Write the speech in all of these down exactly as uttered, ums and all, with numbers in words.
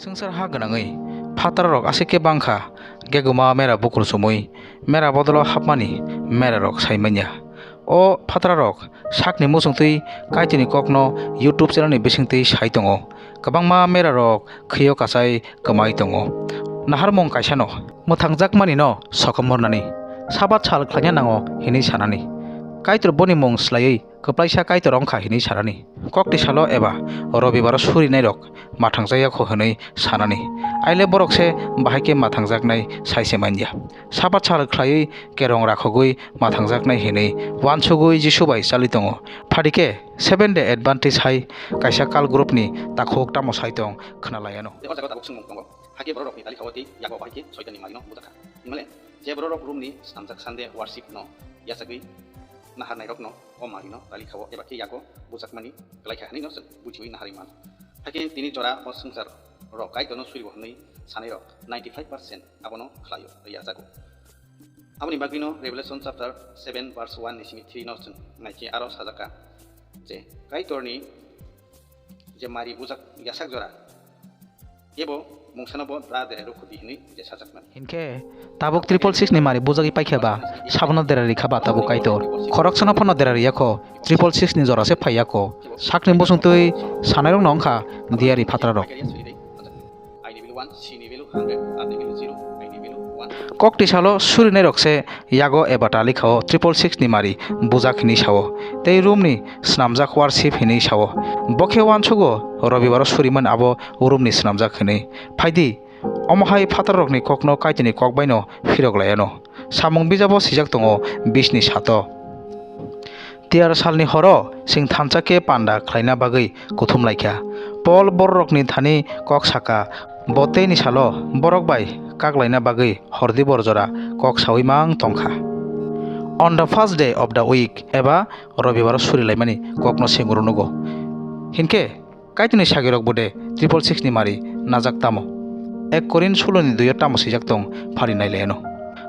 Swngchar ha gwnangwi phatrarok aswk khe bang kha, geguma mera bukur chumui mera bodolo hapmani merarok sai manya. O phatrarok sakni muchungtwi Kaitorni kokno YouTube channelni bisingtwi sai tongo. Kwbangma merarok khwio kachai kwmai tongo. Naharmung kaisano mwthangjakmanino sokomornani, Sabat sal khlaina nango hinwi sanani, Kaitor boni mung swlaiwi kwplaisa Kaitor wng kha hinwi sanani, kokti salo eba Robibaro surinairok mathangjakya kho hinwi sanani, aile borok se bahai khe mathangjaknai sai se manya. Sabat sal khlaiwi kerong rakhogwi mathangjaknai hinwi uansugwi Jisu bai chali tongo. Phadi khe Seven Day Adventist hai kaisa cult group ni takhuk tamo sai tong khna lai ano. Tei o jaga tabuk swngmung tongo. Hakhe bororokni talikha-o tei yago bahai khe Soitanni marino bujak kha. Himale, je bororok Romni snamjak Sunday worship no yachagwi naharnairokno o marino talikha-o eba khe yago bujakmani klai kha hinwi no chwng bujiwi naharwi mano. Hakhe tini jora o swngchar rok Kaitorno suribo hwnwi sanairok ninety five percent abono khlaio, yachago. Aboni bagwino Revelation chapter seven verse one ni simi three no chwng naikhe aro sajak kha je Kaitorni je mari bujak yasak jora, ebo mungsano bo dra dere rukhu di hinwi je sajakmani. Hinkhe tabuk triple six ni mari bujagwi paikha ba, sabono dera rikha ba tabuk Kaitor. Khoroksano phano dera riyakho, triple six ni jora se phaiyakho. Sakni muchungtwi sanairokno wngkha diyari phatrarok. Kokti salo surinairok se yago eba talikha-o triple six ni mari bujak hinwi sao. Tei Romni snamjak worship hinwi sao. Bo khe uansugo Robibaro surimani abo Romni snamjak hinwi. Phaidi, omo hai phatrarokni kokno Kaitorni kok baino phirok lai ano. Samung bijabo swijak tongo bisni sato. Tiyar salni horo chwng thansa khe panda khlaina bagwi kuthum lai kha. Pol bororokni thani kok saka, bo teini salo borok bai kak laina bagwi hordi borjora kok saui mang tong kha. On the first day of the week eba Robibaro suri laimani kokno chwng rwnugo. Hinkhe Kaitorni sagirok bo de triple six ni mari najak tamo? Ek Korin sulo ni dui o tamo swijak tong phari nai le ano.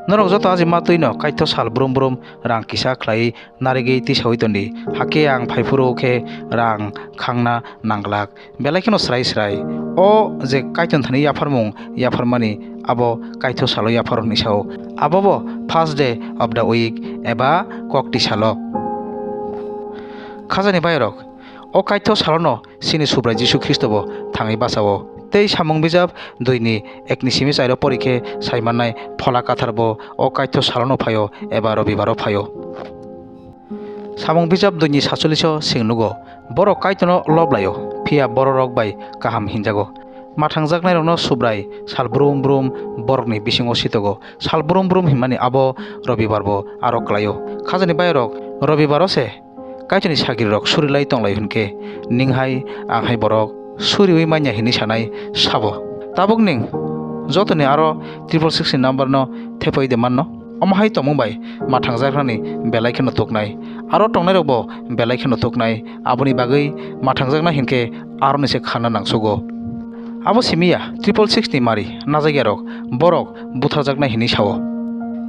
Norok joto aji ma twi no kaitho sal brum brum rang kisa khlai narigwi tisaui tondi. Hakhe ang phaiphuru khe rang khangna nangglak. Belai kheno srai srai. O je Kaitorni thani yapharmung yapharmani abo kaitho salo yaphar hwnwi sao. Abo bo first day of the week eba kokti salo. Khajani bairok, o kaitho salono chini Subrai Jisu Khristo bo thangwi bachao. Tei samung bijap dui ni ek ni simi chairo pori khe sai mannai Phola Kathar bo o kaitho salono phaio eba Robibaro phaio. Samung bijap dui ni satsolish o chwng nugo, borok Kaitorno lob laio, phiya bororok bai kaham hinjago. Mathangjaknairokno Subrai sal brum brum borokni bisingo sitogo. Sal brum brum hinmani abo Robibar bo aro klaio. Khajani bairok Robibaro se Kaitorni sagrirok suri lai tong lai hwn khe, ning hai ang hai borok suriui manya hinwi sanai sabo. Tabuk ning jotoni aro triple six ni number no thepoi de manno. Omo hai tongmung bai mathangjaknani belai kheno tuknai. Aro tongnairok bo belai kheno tuknai. Aboni bagwi mathangjaknai hinkhe aroni se khanna nangsugo. Abo simi ya triple six ni mari najakyarok, borok butharjaknai hinwi sao.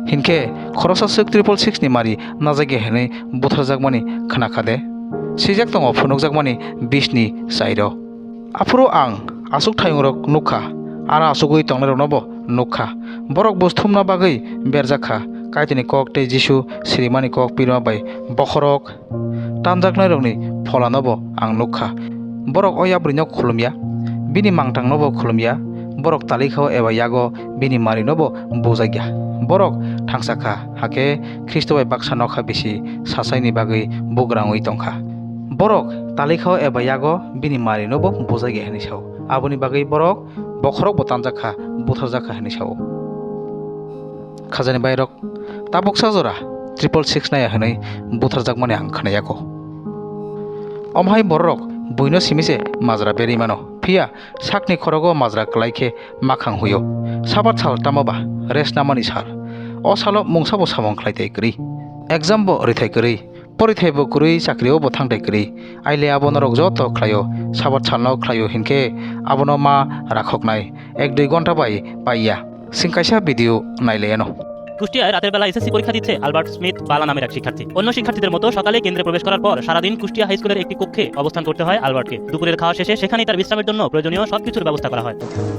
Hinkhe khoroksa swk triple six ni mari najakya hinwi butharjakmani khna kha de? Swijak tongo phunukjakmani bisni chairo. Aphuru ang aswk thayungrok nuk kha, aro achugwi tongnairokno bo nuk kha. Borok buj thumna bagwi berjak kha. Kaitorni kok tei Jisu sirimani kok pirma bai bokhorok tanjaknairokni pholano bo ang nuk kha. Borok o yabrino khulum ya, bini mangtangno bo khulum ya, borok talikhao eba yago bini marino bo bujak ya. Borok thangsa kha, hakhe Khristo bai baksa nokha bisi sachaini bagwi bugrangwi tong kha. Borok talikhao eba yago bini marino bo bujak ya hinwi sao. Aboni bagwi borok bokhorok bo tanjak kha, butharjak kha hinwi sao. Khajani bairok, tabuksa jora triple six naya hwnwi butharjakmani ang khwnayakho. Omo hai bororok buino simi se majra berwi mano, phiya sakni khorogo majra klai khe makhang huio. Sabat sal tamo ba rest namani sal. O salo mungsa bo samung khlai tai kwrwi, exam bo rwthai kwrwi, porithai bo kwrwi, chakri o bo thangtai kwrwi. Aile abo norok joto khlaio, Sabat salno khlaio hinkhe abono ma rakhoknai ek dui gonta bai paiya. Chwng kaisa video nailaiyano. কুষ্টিয়ায় রাতের বেলা এসএসসি পরীক্ষা দিচ্ছে Albert Smith বালা নামের এক শিক্ষার্থী। অন্য শিক্ষার্থীদের মতো সকালে কেন্দ্রে প্রবেশ করার পর সারাদিন কুষ্টিয়া হাই স্কুলের একটি কক্ষে অবস্থান করতে হয় আলবার্টকে। দুপুরের খাওয়া শেষে সেখানেই তার বিশ্রামের জন্য প্রয়োজনীয় সবকিছুর ব্যবস্থা করা হয়।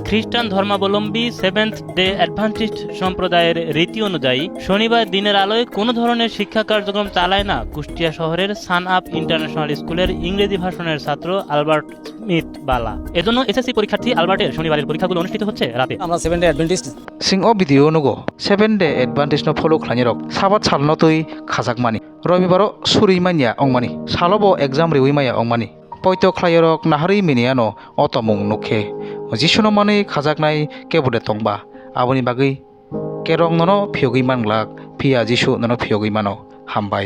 খ্রিস্টান ধর্মাবলম্বী সেভেন্থ ডে অ্যাডভেন্টিস্ট সম্প্রদায়ের রীতি অনুযায়ী শনিবার দিনের আলোয় কোনো ধরনের শিক্ষা কার্যক্রম চালায় না কুষ্টিয়া শহরের সান আপ ইন্টারন্যাশনাল স্কুলের ইংরেজি ভাষণের ছাত্র আলবার্ট স্মিথ বালা। এজন্য এসএসসি পরীক্ষার্থী আলবার্টের শনিবারের পরীক্ষাগুলো অনুষ্ঠিত হচ্ছে রাতে। আমরা seventh day Adventist. Sing o video o nugo seven day Adventist no follow khlainai rok Sabat sal no twi khajakmani. Robibaro suri manya ongmani. Salo bo exam riwi maya ongmani. Poito khlaiyorok naharwi miniano o tomung nukhe. Jisuno manwi khajaknai kebo de tongba. Aboni bagwi kerong nono phiyogwi manglak, phiya Jisu nono phiyogwi mano. Hambai.